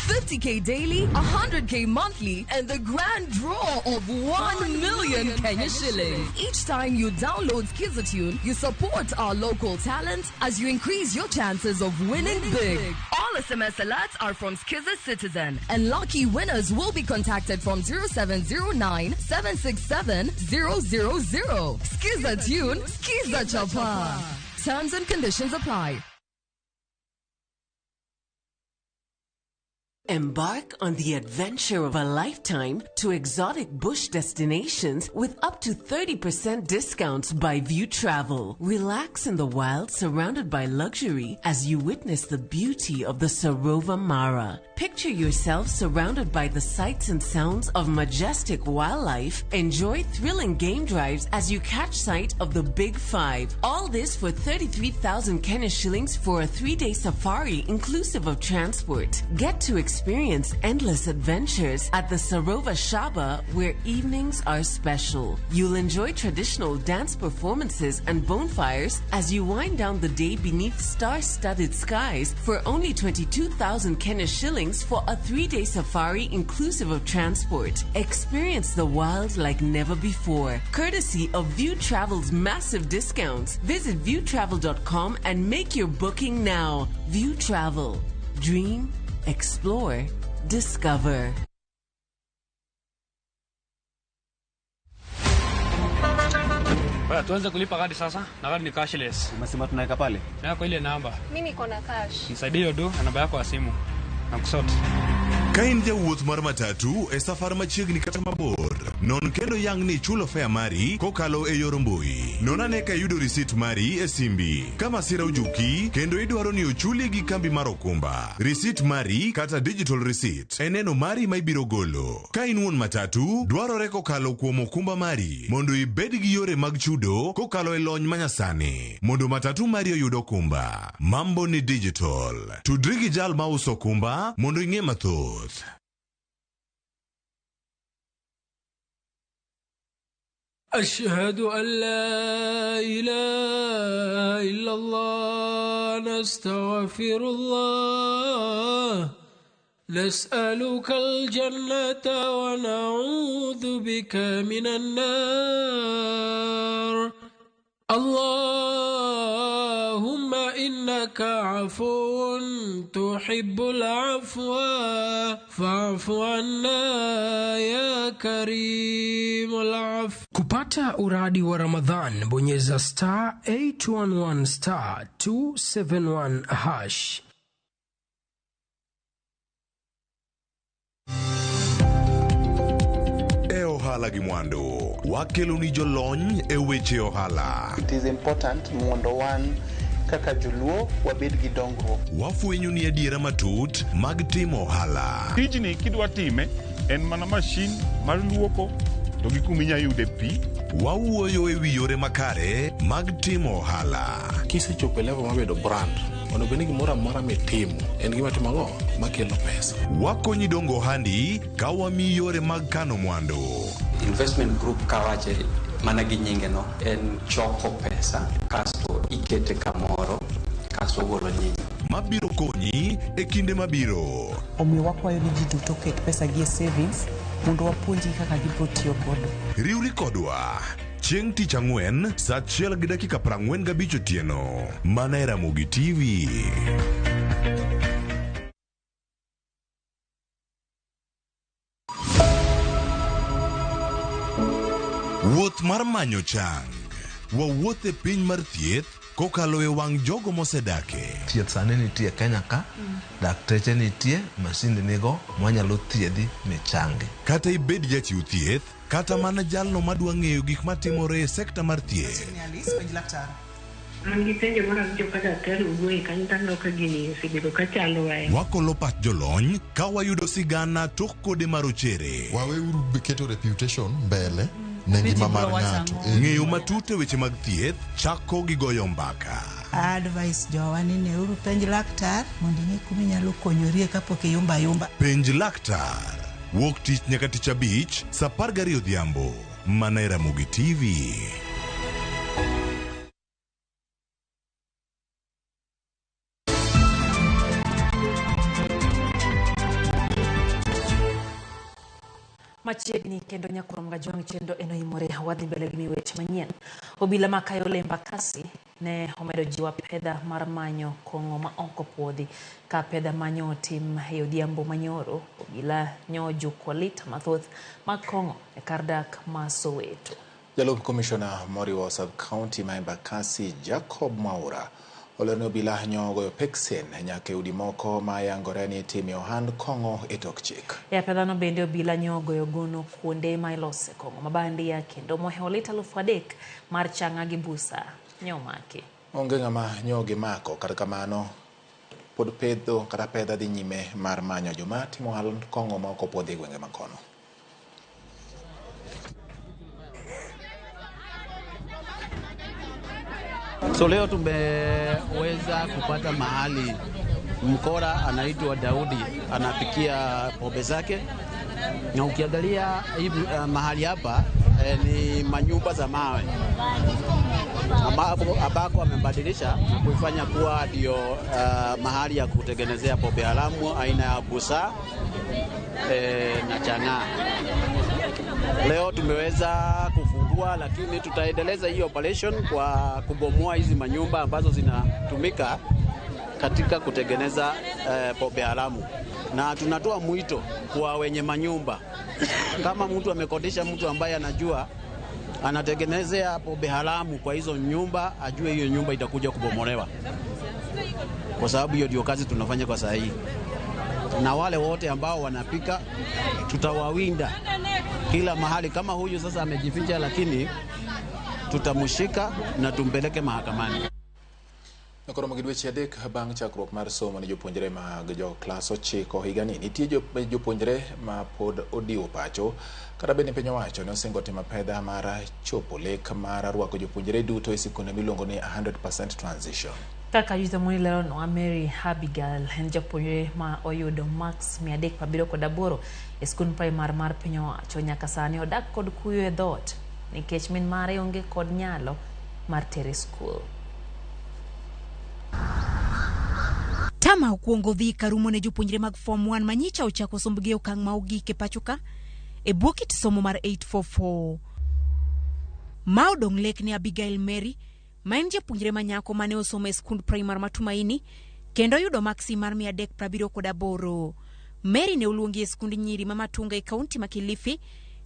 50k daily, 100k monthly, and the grand draw of 1 million Kenya shillings. Each time you download Skiza tune, you support our local talent as you increase your chances of winning big. All SMS alerts are from Skiza Citizen, and lucky winners will be contacted from 0709 767 000. Skiza tune, Skiza Chapa. Terms and conditions apply. Embark on the adventure of a lifetime to exotic bush destinations with up to 30% discounts by View Travel. Relax in the wild surrounded by luxury as you witness the beauty of the Sarova Mara. Picture yourself surrounded by the sights and sounds of majestic wildlife. Enjoy thrilling game drives as you catch sight of the Big Five. All this for 33,000 Kenya shillings for a 3-day safari inclusive of transport. Get to experience endless adventures at the Sarova Shaba, where evenings are special. You'll enjoy traditional dance performances and bonfires as you wind down the day beneath star-studded skies for only 22,000 Kenya shillings for a 3-day safari inclusive of transport. Experience the wild like never before, courtesy of View Travel's massive discounts. Visit viewtravel.com and make your booking now. View Travel. Dream, explore, discover. Baya, tuanze kulipa kadi sasa na kadi ni cashless. Umesema tunaweka pale? Na kwa ile namba. Mimi niko na cash. Nisaidie hiyo do na namba yako ya simu. Na kusort. Ka in jawuoth mar matatu e safar machiegni kata mabor, non kendo yang ni ichulo fare mari kokalo e yor mbui. Non ane ka iyudo risit mari e simbi. Ka masira ojuki kendo idwaro ni ochuli gi kambi mar okumba, risit mari kata digital receipt e neno mari ma ibiro golo. Ka in wuon matatu, dwarore kokalo kuom okumba mari mondo ibed gi yore mag chudo kokalo e lony manyasani mondo matatu mari oyud okumba. Mambo ni digital. Tudri gi jal mauso okumba mondo ing'e mathoth. أشهد أن لا إله إلا الله نستغفر الله نسألك الجنة ونعوذ بك من النار اللهم إنك عفو تحب العفو فاعف عنا يا كريم العفو. Kupata uradi wa Ramadhan, bonyeza star 811 star 271 hash. E ohala gi mwandu, wakelo ni jolony e weche ohala. It is important mondo wan kaka joluo wabed gi dongruok. Wafwenyo ni adiera matut mag timo ohala. Tijni kidwa time en mana mashin mar luoko to gi kuma inya yude pi. Wawuoyo e wi yore makare mag timo ohala. Kisechopo e level mar bedo brand, onego bed ni gimoro amora mitimo en gima timo ang'o makelo pesa. Wakonyi dongo ohandi ka wamiyi yore mag kano mwandu. Investment group kawache mana gi nyinge no en choko pesa kasto ikete kamoro kasto ogolo nyinyo mabiro konyi e kinde mabiro. Omiyo wakwayo ni ji duto oket pesa gi e savings mondo wapuonjgi kaka gibiro tiyo godo. Riwri kodwa chieng' tich ang'wen saa 1:45 otieno mana e Ramogi TV. Wuoth Wuoth mar manyo chang. Wawuoth e piny mar thieth kokalo e wang' jogo mosedake. Thieth sani nitie Kenya ka, dakteche nitie, masinde nigo mwanyalo thiedhi michangi. Kata ibed jachiw thieth, kata mana jalno madwa ng'eyo gik matimore e sekta mar thieth. An gi penjo mar awinjo ka daktari owuoye kanyo to aneno ka gini osebedo ka chandowa e Wakolo pach jolony ka wayudo sigana tok kode marochere. Waweuru keto reputation mbele ne ngima mar ng'ato. Ng'eyo matut e weche mag thieth chako gi goyo mbaka. Advice jowa ni neuru penj laktar mondo ing'e kuma inyalo konyorie kapok iyumba ayumba. Penj laktar. Wuok tich nyaka tich abich, saa 12 odhiambo. Mana e Ramogi TV. Machiegni kendo nyakurom Gajwang' chenro eno imore wadhi mbele gi weche manyien. Obila ma Kayole Embakasi ne omedo jiwo pedha mar manyo kong'o ma ok opuodhi. Ka pedha manyo otim e odhiambo manyoro, obila nyojuko lita mathoth mag kong'o e kar dak ma Soweto. Jalup komishona moriwo sub-county ma Embakasi Jacob Mwaura olero ni obila nyogoyo peksen nyaka e udi moko ma yangore ni itime ohand kong'o e tok chik. E apedhano bende obila nyogoyo gono kuonde ma ilose kong'o mabandia kendo mohewo lita 3,000 mar chang'a gi busa nyomaki. Onge ng'ama nyogi mako, kata kamano pod pedho kata pedha dhi nyime mar manyo joma timo ohand kong'o ma ok opuodhi e gwenge makono. So leo tumeweza kupata mahali mkora anaitwa Daudi anapikia pombe zake, na ukiangalia hii mahali hapa ni manyumba za mawe ambako amebadilisha na kuifanya kuwa ndio mahali ya kutengenezea pombe haramu aina ya busa na chang'aa. Leo tumeweza kufungua, lakini tutaendeleza hii operation kwa kubomoa hizi manyumba ambazo zinatumika katika kutengeneza pombe haramu. Na tunatoa mwito kwa wenye manyumba, kama mtu amekodisha mtu ambaye anajua anatengenezea pombe haramu kwa hizo nyumba, ajue hiyo nyumba itakuja kubomolewa, kwa sababu hiyo ndio kazi tunafanya kwa saa hii. Na wale wote ambao wanapika tutawawinda kila mahali. Kama huyu sasa amejificha, lakini tutamshika na tumpeleke mahakamani. Nokoromo gi dweche 3 bang' chakruok mar somo ne jopuonjre mag jo klas 9 higani. Nitie jopuonjre ma pod odiwo pacho, kata bende piny owacho ne osingo timo pedha mar chopo lek mar rwako jopuonjre duto e sikunde miluongo ni 100% transition. Kaka Yuzo Moni leronwa, Mary Abigail en japuonjre ma oyudo marks 378 e skund primar mar piny owacho. Nyaka sani odak kod kuyo e dhoot nikech min mare onge kod nyalo mar tere skul. Tama okwongo dhi karumo ne jopuonjre mag Form 1 manyicha ochako sombgi e okang' ma ogik e pacho ka e bwo kit somo mar 844. Ma odong' lek ne Abigail Mary ma en japuonjre manyako mane osomo e skund primar ma Tumaini kendo oyudo maksi mar 378. Mary ne oluongi e skund nyiri ma Matunga e kaunti ma Kilifi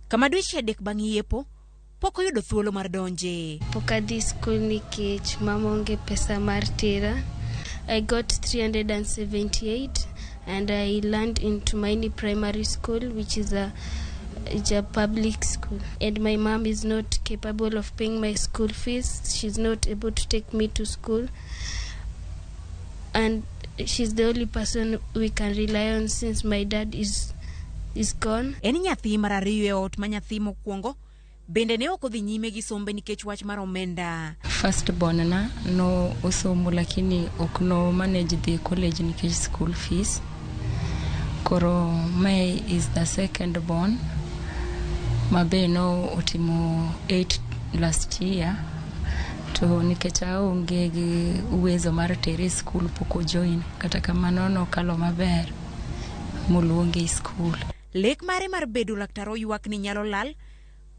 kama dweche 3 bang' yiepo pok oyudo thuolo mar donje. Pok adhi skul nikech mama onge pesa mar tera. I got 378 and I learned in Tumaini Primary School, which is a public school. And my mom is not capable of paying my school fees. She's not able to take me to school. And she's the only person we can rely on since my dad is gone. En nyathi mar ariyo e ot ma nyathi mokwongo bende ne ok odhi nyime gi sombe nikech wach mar omenda. First born na no osomo lakini ok no manage dhi college nikech school fees. Koro May is the second born. Mabe no otimo 8 last year. To nikech aonge gi uwezo mar tere school pok ojoin. Kata kamano nokalo maber moluonge school. Lek mare mar bedo laktar oywak ni nyalo lal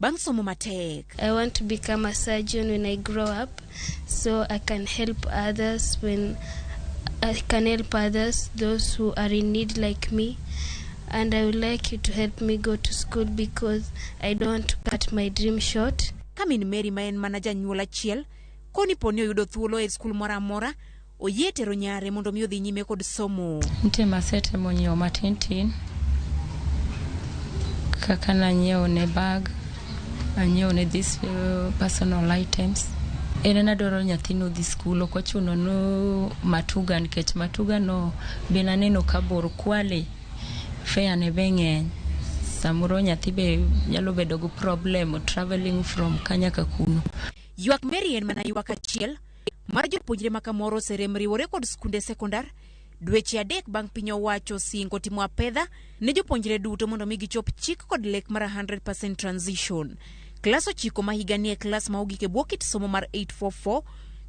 bang' somo matek. I want to become a surgeon when I grow up so I can help others when I can help others, those who are in need like me. And I would like you to help me go to school because I don't want to cut my dream short. Ka min Mary ma en mana janyuol achiel, koni poni oyudo thuolo e skul moro amora, oyie tero nyare mondo mi odhi nyime kod somo. Nitie masetemo nyiewo matin tin kaka nanyiewo ne bag, anyiewo ne this personal items. En an adwaro nyathino odhi skul, ok ochuno no Matuga nikech Matuga no be naneno ka bor Kwale fare ne be ng'eny. Samoro nyathi be nyalo bedo gi problem traveling from ka nyaka kuno. Ywak Mary en mana ywak achiel mar jopuonjre ma kamoro oserem riwore kod skunde sekondar dweche 3 bang' piny owacho singo timo apedha ne jopuonjre duto mondo mi gichop chik kod lek mar 100% transition. Klas 9 ma higa ni e klas ma ogik e bwo kit somo mar 844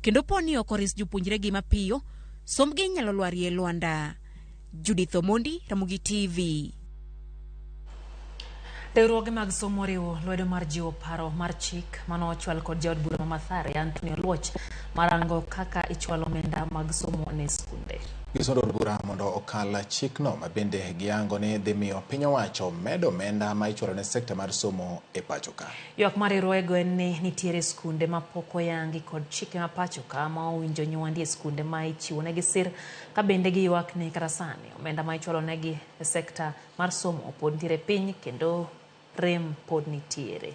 kendo po ni ok oris jopuonjre gi mapiyo, sombgi inyalo lwarie e lwanda. Judith Omondi, Ramogi TV. Riwruoge mag somo oriwo lwedo mar jiwo paro mar chik mano ochwal kod jaod bura ma Mathare Anthony Oluoch marango kaka ichwalo omenda mag somo ne skunde. Gisondo od bura mondo okal chikno ma bende giyango ni dhi miyo piny owacho medo omenda ma ichwalo ne sekta mar somo e pacho ka. Ywak mar riwruogego en ni nitiere skunde ma pok oyangi kod chike ma pacho ka ma owinjo nywandi e skunde ma ichiwo negi sir ka bende giywak ni kata sani omenda ma ichwalo negi e sekta mar somo pod nitiere piny kendo rem pod nitiere.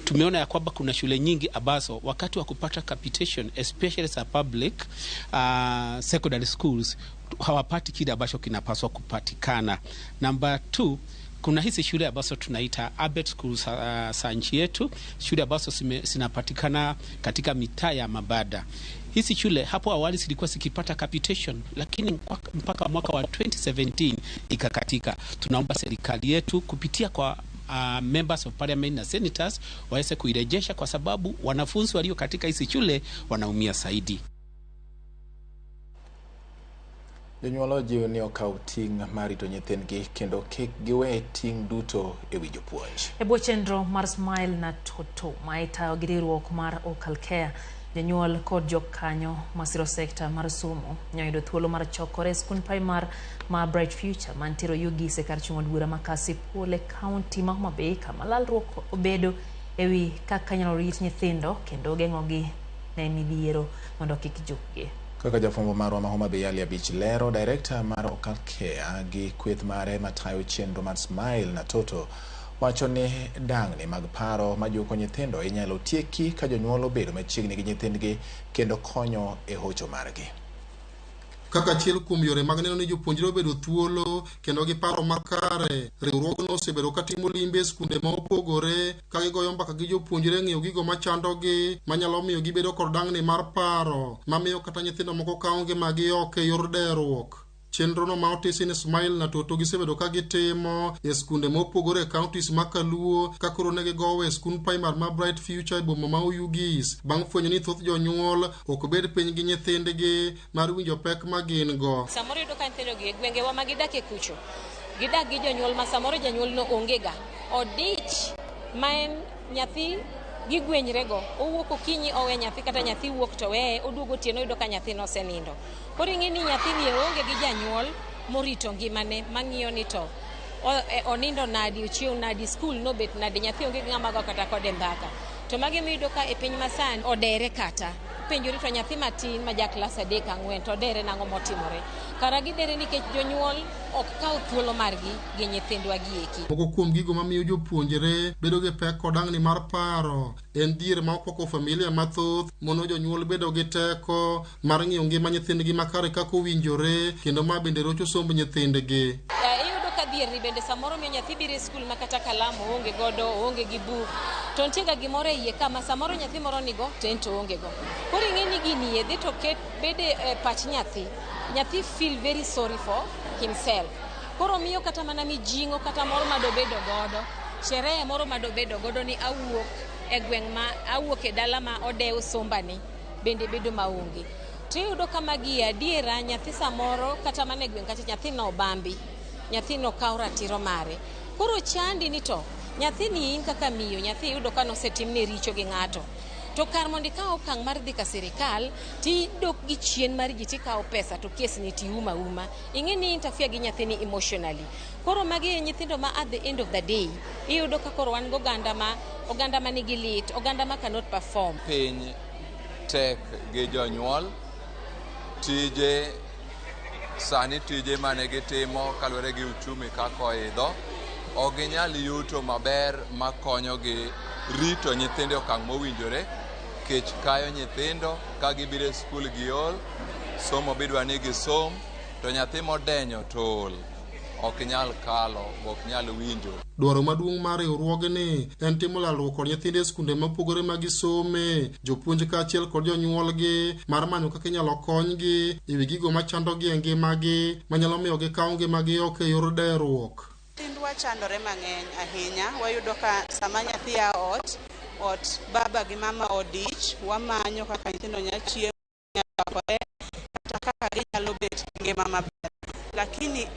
Tumeona ya kwamba kuna shule nyingi ambazo wakati wa kupata capitation especially za public secondary schools hawapati kile ambacho kinapaswa kupatikana. Number 2, kuna hizi shule ambazo tunaita ABET schools za nchi yetu, shule ambazo zinapatikana katika mitaa ya mabada. Hizi shule hapo awali zilikuwa zikipata capitation, lakini mpaka mwaka wa 2017 ikakatika. Tunaomba serikali yetu kupitia kwa members of parliament na senators waweze kuirejesha, kwa sababu wanafunzi walio katika hizi shule wanaumia zaidi. Jonyuol ojiw ni okaw ting' mar rito nyithindgi kendo kik giwe ting' duto e wi jopuonj. E bwo chenro mar Smile na Toto ma itayo gi riwruok mar Okal Care, jonyuol kod jokanyo masiro sekta mar somo nyoyudo thuolo mar chokore e skund primar ma Bright Future mantiere Oyugis e kar chung' od bura ma Kasipul e kaunti ma Homa Bay, kama lalruok obedo ewi kaka inyalo rit nyithindo kendo geng'ogi ne midhiero mondo kik jukgi. Kaka jafwambo marwa ma Homa Bay Ali Abich lero, director mar Okal Care gi kweth mare matayo chenro mar Smile na Toto wacho ni dangni mag paro majuko nyithindo inyalo tieki ka jonyuol obedo machiegni gi nyithindgi kendo konyo e hocho margi. Kaka achiel kuom yore mag neno ni jopuonjre obedo thuolo kendo gi paro makare, riwruogno osebedo katimo limbe e skunde ma opogore ka gigoyo mbaka gi jopuonjre ng'iyo gigo machandogi manyalo miyo gibedo kod dangni mar paro mamiyo kata nyithindo moko kawo ngimagi oko e yor deruok. Chenrono ma otisi ni Smile na Toto gisebedo ka gitimo e skunde mopogore e counties ma Kaluo ka koro ne gigowo e skund primar ma Bright Future e boma ma Oyugis bang' fwenyo ni thoth jonyuol ok bed piny gi nyithindgi mar winjo pek ma gin go. Samoro iyudo ka nyithindogi e gwengewa ma gidak e kucho, gidak gi jonyuol ma samoro janyuol no onge ga, odich ma en nyathi gigwenyrego, owuok okinyi owe nyathi kata nyathi wuok to weye, oduogo otieno oyudo ka nyathi nosenindo. Koro ing'e ni nyathini oonge gi janyuol morito ngimane mang'iyo ni to onindo nadi, ochiew nadi, skul nobet nadi, nyathi onge gi ng'ama go kata kode mbaka. To magi miyudo ka e piny masani odere kata penjori to nyathi matin ma ja klas 3 4 to odere nang'o motimore. Kara gidere nikech jonyuol ok kaw thuolo margi gi nyithindwa gieki. Moko kuom gigo mamiyo jopuonjre bedo gi pek kod dangni mar paro en dhier ma okwako familia mathoth mono jonyuol bedo gi teko mar ng'iyo ngima nyithindgi makare kaka owinjore kendo ma bende rocho somb nyithindgi. Iyudo ka dhier ni bende samoro miyo nyathi biro e skul ma kata kalam oonge godo, oonge gi buk, to nitie ga gimoro e iye ka ma samoro nyathi moro nigo to en to oonge go. Koro ing'e ni gini e dhi to ket bede e pach nyathi. Nyathi feel very sorry for himself. Koro miyo kata mana mijing'o kata moro madobedo godo, sherehe moro madobedo godo ni awuok e gweng' ma awuok e dala ma odew sombani bende bedo maonge. To iyudo ka magi adiera nyathi samoro kata mana e gweng' kacha nyathi no obambi, nyathi no kawo ratiro mare. Koro chandi ni to nyathini in kaka miyo, nyathi iyudo ka nosetimne richo gi ng'ato. To kar mondo ikaw okang' mar dhi ka sirikal, tidok gi chien mar ji tikawo pesa to kes ni tiuma uma. Ing'e ni interfere gi nyathini emotionally. Koro magi e nyithindo ma at the end of the day, iyudo ka koro wan gi oganda ma nigi lit, oganda ma cannot perform. Piny tek gi jonyuol, tije sani, tije mane gitimo kaluwore gi uchumi kaka oidho, ok ginyal yuto maber makonyogi rito nyithindo e okang' mowinjore. Kech kayo nyithindo ka gibiro e skul giol, somo bidwa ni gisom, to nyathi modenyo to ol ok nyal kalo, ok nyal winjo. Dwaro maduong' mar riwruogni en timo lalruok kod nyithindo e skunde mopogore ma gisome, jopuonj kaachiel kod jonyuolgi mar manyo kaka inyalo konygi e wi gigo machandogi e ngimagi manyalo miyo gikaw ngimagi oko e yor deruok. Nyithindwa chandore mang'eny ahinya. Wayudo ka sama nyathi a ot, ot baba gi mama odich, wamanyo kaka nyithindo nyalo chiemo, nyalo rwakore, kata kaka ginyalo bet gi ngima maber. Lakini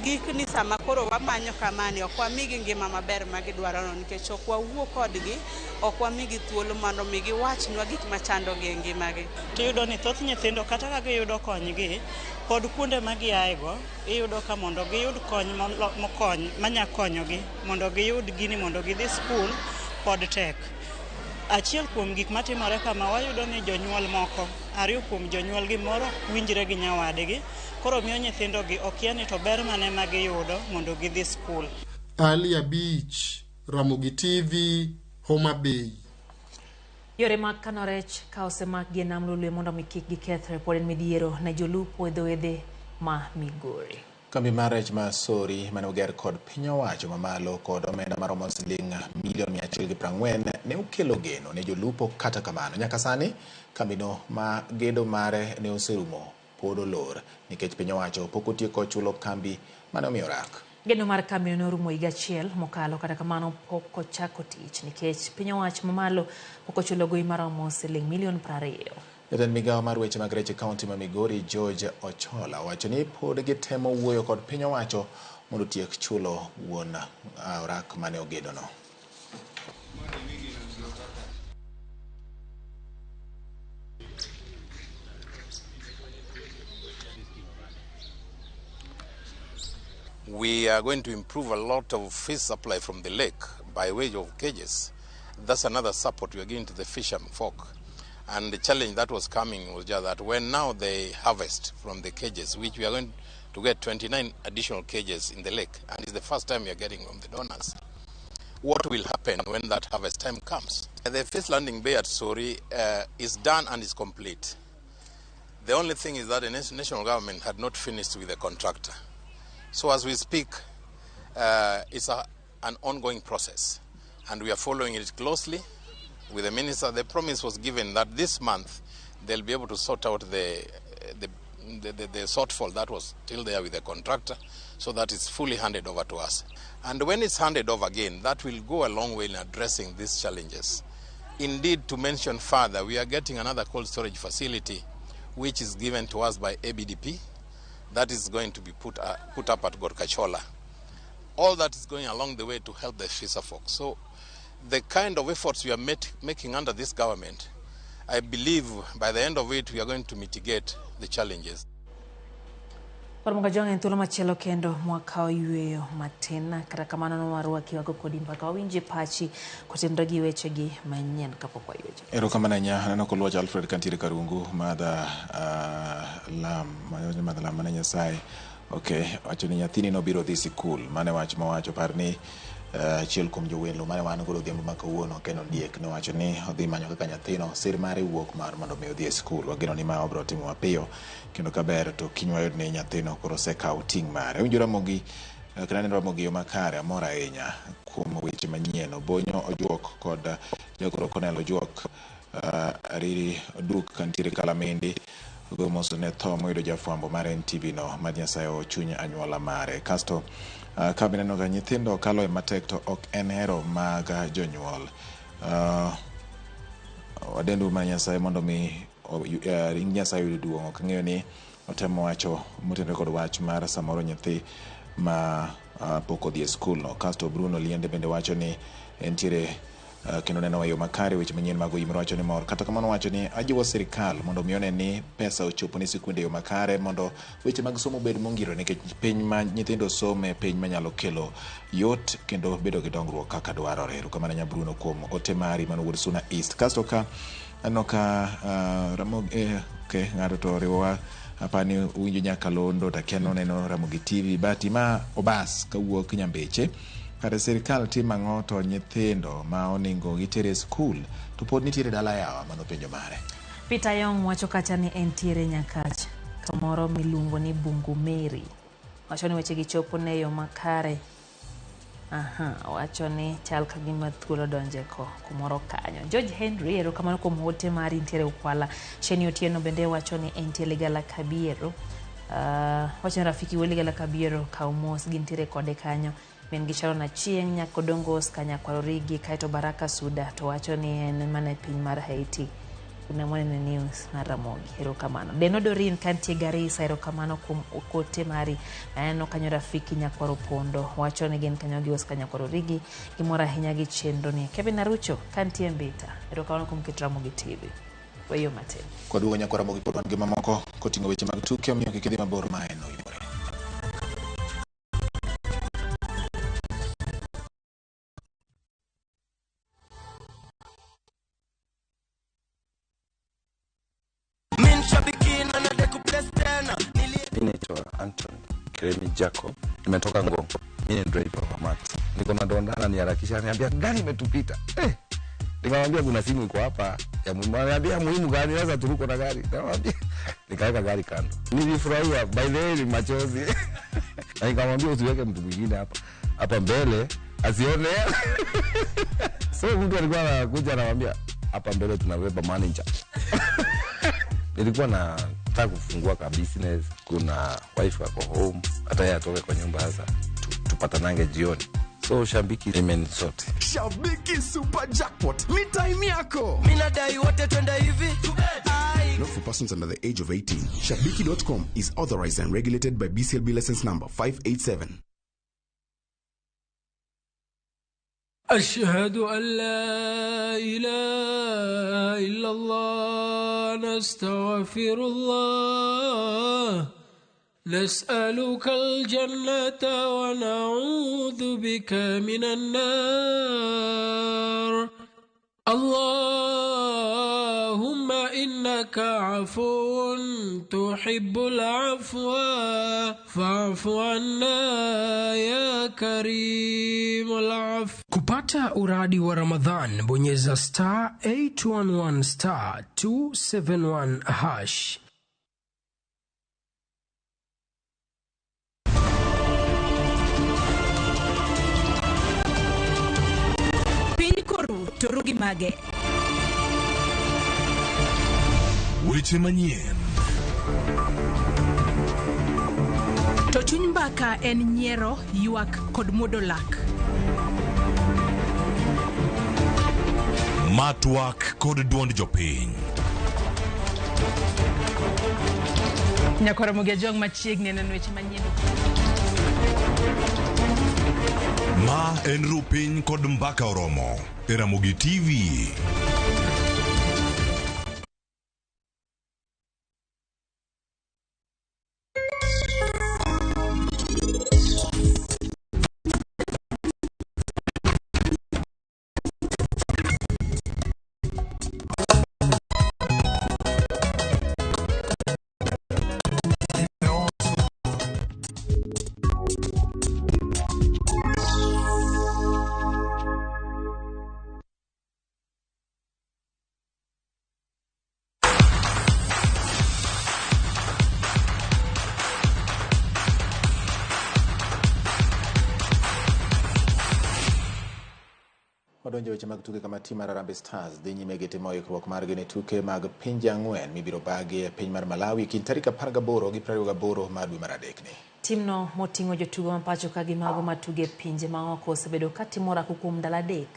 gikni sama koro wamanyo kamani, ok wamigi ngima maber ma gidwarono nikech ok wawuo kodgi, ok wamigi thuolo mondo mi giwachnwa gik machandogi e ngimagi. Tiyudo ni thoth nyithindo kata ka giyudo konygi, pod kuonde ma giaego, iyudo ka mondo giyud kony mokony manya konyogi mondo giyud gini mondo gidhi skul pod tek. Achiel kuom gik matimore kama, wayudo ni jonyuol moko, ariyo kuom jonyuolgi moro ok winjre gi nyawadgi, koro miyo nyithindogi okia ni to ber mane ma giyudo mondo gidhi skul. Ali Abich, Ramogi TV, Homa Bay. Yore mag kano rech ka osemakgi e nam Lolwe mondo mi kik gikethre pod en midhiero ne jolupo e dho wedhe ma Migori. Kambi mar rech ma Sori mane oger kod piny owacho mamalo kod omenda maromo siling milion 140 ne okelo geno ne jolupo. Kata kamano, nyaka sani kambino ma gedo mare ne oserumo pod olor nikech piny owacho pok otieko chulo kambi mane omiyo rak. Gedo mar kambino ne orumo higa achiel mokalo, kata kamano pok ochako tich nikech piny owacho mamalo pok ochulo gowi maromo siling milion 20. Jatend migawo mar weche mag rech e kaunti ma Migori, George Ochola, owacho ni pod gitemo wuoyo kod piny owacho mondo otiek chulo wuon orak mane ogedono. We are going to improve a lot of fish supply from the lake by way of cages. That's another support we are giving to the fishermen folk. And the challenge that was coming was just that when now they harvest from the cages, which we are going to get 29 additional cages in the lake, and it's the first time we are getting from the donors. What will happen when that harvest time comes? The fish landing bay at Sori is done and is complete. The only thing is that the national government had not finished with the contractor. So as we speak, it's an ongoing process, and we are following it closely with the minister. The promise was given that this month they'll be able to sort out the shortfall that was still there with the contractor, so that it's fully handed over to us. And when it's handed over again, that will go a long way in addressing these challenges. Indeed, to mention further, we are getting another cold storage facility, which is given to us by ABDP, that is going to be put up at Gorkachola. All that is going along the way to help the fisher folk. So the kind of efforts we are making under this government, I believe by the end of it, we are going to mitigate the challenges. Parmoga jong en thuolo machielo kendo mwakawo yweyo matin, kata kamano nowarwaki wago kodi mbaka wawinje pachi kotenore gi wechegi manyien kapok waywecho. Erokamano ahinya. Aneno koluoch Alfred kantiere Karungu madha lam madha lam mane Nyasaye. Okay, wacho ni nyathini nobiro dhi sikul, mane wach mawacho par ni achiel kuom jowelo mane wan godo odhiambo ma kawuono Ken Ondiek nowacho ni odhi manyo kaka nyathino sir mare wuok mar mondo mi odhi e sikul. Wageno ni ma obiro timo mapiyo kendo kaber to kiny wayud ni nyathino koro osekawo ting' mare. Awinjo Ramogi kendo aneno Ramogi yo makare, amor ahinya kuom weche manyien. Obonyo Ojuok kod jagoro Cornel Ojuok, Ariri Oduk kantiere Kalamindi ogo mos ne tho moyudo jafwambo mar NTV no mad Nyasaye ochuny anyuola mare. Kasto ka bineno ga nyithindo kalo e matek to ok en hero mag jonyuol. Wadendu mar Nyasaye mondo mi ring Nyasaye oyud duong'. Ok ang'eyo ni otemo wacho motenore kod wach mar samoro nyathi ma pok odhi e skul no. Kasto Bruno Liende bende wacho ni entiere Kendo neno e yo makare weche manyien mag Oyimore wacho ni mor. Kata kamano wacho ni ajiwo sirikal mondo mi one ni pesa ochopo ne sikunde e yo makare mondo weche mag somo obed mongirore nikech piny ma nyithindo some piny manyalo kelo yot kendo bedo gi dongruok kaka dwarore. Erokamano Nyabruno kuom ote mari mano wuod Suna East. Kasto ka aneno ka Ramogi okay, ng'ato to oriwowa apani uwinjo nyakalondo to akia noneno Ramogi TV but ma Obas kawuok Nyambeche kare sirikal timo ang'o to nyithindo ma oningo gitere e skul to pod nitiere dala yawa mano penjo mare. Peter Yong wacho kacha ni entiere Nyakach kamoro miluongo ni Bungu Meri. Wacho ni weche gi chopo ne yo makare. Aha, wacho ni chal ka gima thuolo donje ko kumoro kanyo. George Henry, erokamano kuom ote mari ntiere Ukwala. Sheni Otieno bende wacho ni entie Ligala Kabiero. Wacho ni rafiki we Ligala Kabiero kaw mos gintiere kode kanyo. Min gi Sharon Achieng', Nyakodongo Oscar Nyakwaro Rigi, kaeto Baraka Suda to wacho ni en mana e piny mar Haiti. Kuna mwanene news mar Ramogi, erokamano. Deno Dorin kantie Garissa, erokamano kuom okote mari. Aneno kanyo rafiki Nyakwaro Pondo, wacho ni gin kanyo gi Oscar Nyakwaro Rigi, gimor ahinya gi chenro ni. Kevin Arucho kantie Mbita, erokamano kuom keto Ramogi TV. Weyo matin. Kwaduogo Nyakwar Ramogi pod wan gi mamoko koting'o weche mag tuke omiyo kik idhi mabor ma en Oyimore. Mi naitwa Anton Kiremi Jacob, nimetoka Ngong. Mi ni driver wa Max. Niko na donda ananiharakisha, ananiambia gari imetupita. Nikamwambia kuna simu iko hapa ya muhimu. Ananiambia muhimu gani? Sasa turuko na gari. Nikamwambia nikaweka gari kando. Nilifurahia, by the way ni machozi. Na nikamwambia usiweke mtu mwingine hapa. Hapa mbele asione. So mtu alikuwa anakuja anamwambia hapa mbele tunabeba manager. Nilikuwa nataka kufungua ka business, kuna wife ako home, hata yeye atoke kwa nyumba sasa tupatanange jioni. So Shabiki imenisort. Shabiki Super Jackpot ni time yako. Mimi nadai wote twende hivi. Not for persons under the age of 18. Shabiki.com is authorized and regulated by BCLB license number 587. أشهد أن لا إله إلا الله نستغفر الله نسألك الجنة ونعوذ بك من النار اللهم إنك عفو تحب العفو فاعف عنا يا كريم العفو. Kupata uradi wa Ramadhan, bonyeza star 811 star 271 hash. Piny koru to ru gi mage. Weche manyien. To chuny mbaka en nyiero, ywak kod muodo lak. Matwak kod duond jopiny. Nyakwar Ramogi Ajwang' machiegni neno weche manyien. Ma en Rupiny kod Mbaka Oromo e Ramogi TV. Wadonjo weche mag tuke kama tim mar Harambee Stars dhi nyime gi timo ikruok margi ne tuke mag pinje ang'wen mibiro bagi e piny mar Malawi kind tarik 18 gi 28 mar dwe mar adek ni. Timno moting'o jotugo ma pacho ka gi mago matugo e pinje maoko osebedo ka timo orako kuom ndalo adek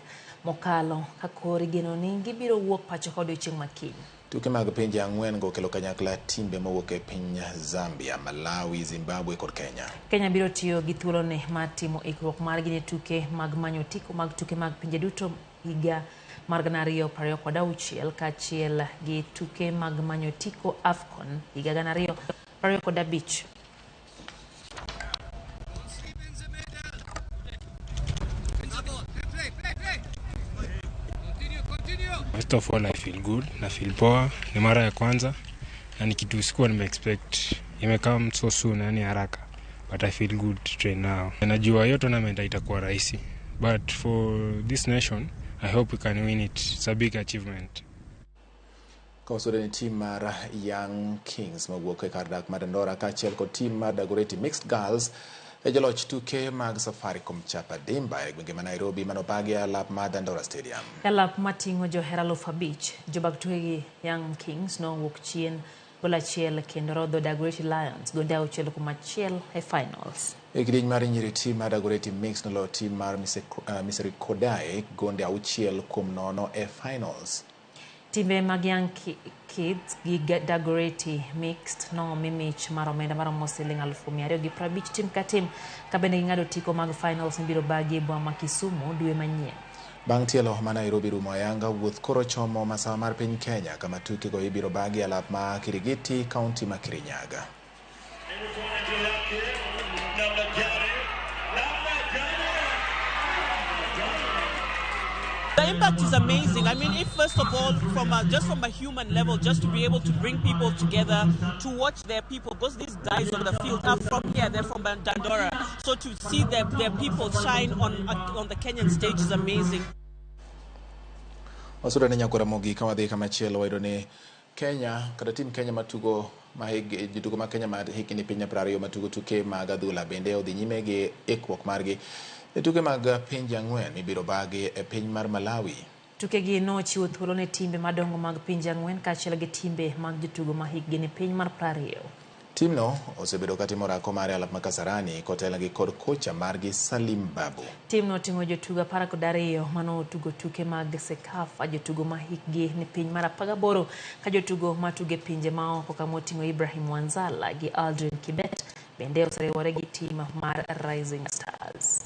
mokalo ka koro igeno ni gibiro wuok pacho ka odiochieng' ma kiny. Tuke mag pinje ang'wen go kelo kanyakla timbe mowuok e piny Zambia, Malawi, Zimbabwe kod Kenya. Kenya biro tiyo gi thuoloni mar timo ikruok margi ne tuke mag manyo otiko mag tuke mag pinje duto higa mar 2026 kaachiel gi tuke mag manyo otiko AFCON higa 2025. First of all, I feel good, na feel poa, ni mara ya kwanza na ni kitu sikuwa nime-expect. Imecome so soon, yani haraka. But I feel good to train now. Najua hiyo tournament haitakuwa rahisi, but for this nation, I hope we can win it. It's a big achievement. Ka ni tim mar Young Kings mowuok e kar dak mar Dandora kaachiel kod tim mar Dagoretti Mixed Girls e joloch tuke mag Safaricom Chapa Dimba e gwenge ma Nairobi manobagi e alap mar Dandora Stadium. E alap mating'o johera 5,000, jobag tukegi Young Kings nowuok chien gol achiel kendo rodho Dagoretti Lions gonde 6-1 e finals. E kidieny mar nyiri tim mar Dagoretti Mix noloyo tim mar Misericordiae gonde 6-0 e finals. Timbe mag Young Kids gi Dagoretti Mixed nomi mich mar omenda maromo siling 250,000 tim ka tim ka bende ging'ado otiko mag finals mibiro bagi e boma ma Kisumu dwe manyien. Bang' tielo ma Nairobi rumo ayanga, wuoth koro chomo masawa mar piny Kenya kama tukego ibiro bagi e alap ma Kirigiti, kaunti ma Kirinyaga. The impact is amazing. I mean, if first of all, just from a human level, just to be able to bring people together to watch their people, because these guys on the field are from here, they're from Dandora. So to see their people shine on the Kenyan stage is amazing. Wasudo ne nyakora mogik ka wadhi kamachielo wayudo ni Kenya kata tim Kenya matugo jotugo ma Kenya ma hikgi ni piny 20 matugo tuke mag adhula bende odhi nyime gi ikruok margi e tuke mag pinje ang'wen mibiro bagi e piny mar Malawi. Tukegi nochiwo thuolo ne timbe madongo mag pinje ang'wen kaachiel gi timbe mag jotugo ma hikgi ni piny mar 20. Timno osebedo katimo orako mare alap ma Kasarani kotelnegi kod kocha margi Salim Babu. Timno oting'o jotugo 12 manotugo tuke mag CECAFA, jotugo ma hikgi ni piny mar 18 ka jotugo matugo e pinje maoko kamoting'o Ibrahim Wanzala gi Aldrin Kibet bende oseriwore gi tim mar Rising Stars.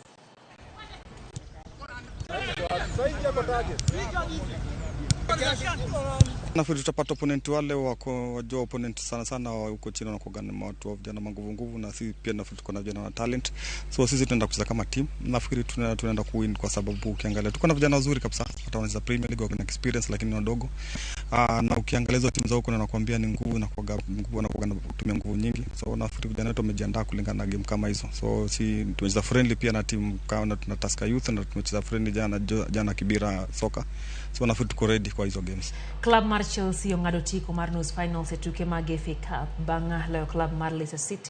Nafikiri tutapata opponent wale wako wajua opponent sana sana huko chini wanakuwa ni watu wa vijana nguvu nguvu, na sisi pia nafikiri tuko na vijana na talent, so sisi tunaenda kucheza kama team. Nafikiri tunaenda kuwin kwa sababu ukiangalia tuko na vijana wazuri kabisa, hata wanacheza Premier League wana experience lakini wadogo. Na ukiangalia hizo timu za huko na nakwambia ni nguvu na kwa nguvu na kwa kutumia nguvu nyingi, so nafikiri vijana wetu wamejiandaa kulingana na game kama hizo. So si tumecheza friendly pia na timu kama tuna Tusker Youth na tumecheza friendly jana Kibira Soka, so nafikiri tuko ready kwa hizo games. Club mar Chelsea ong'ado otiko mar nus finals e tuke mag FA Cup bang' loyo club mar Leicester City.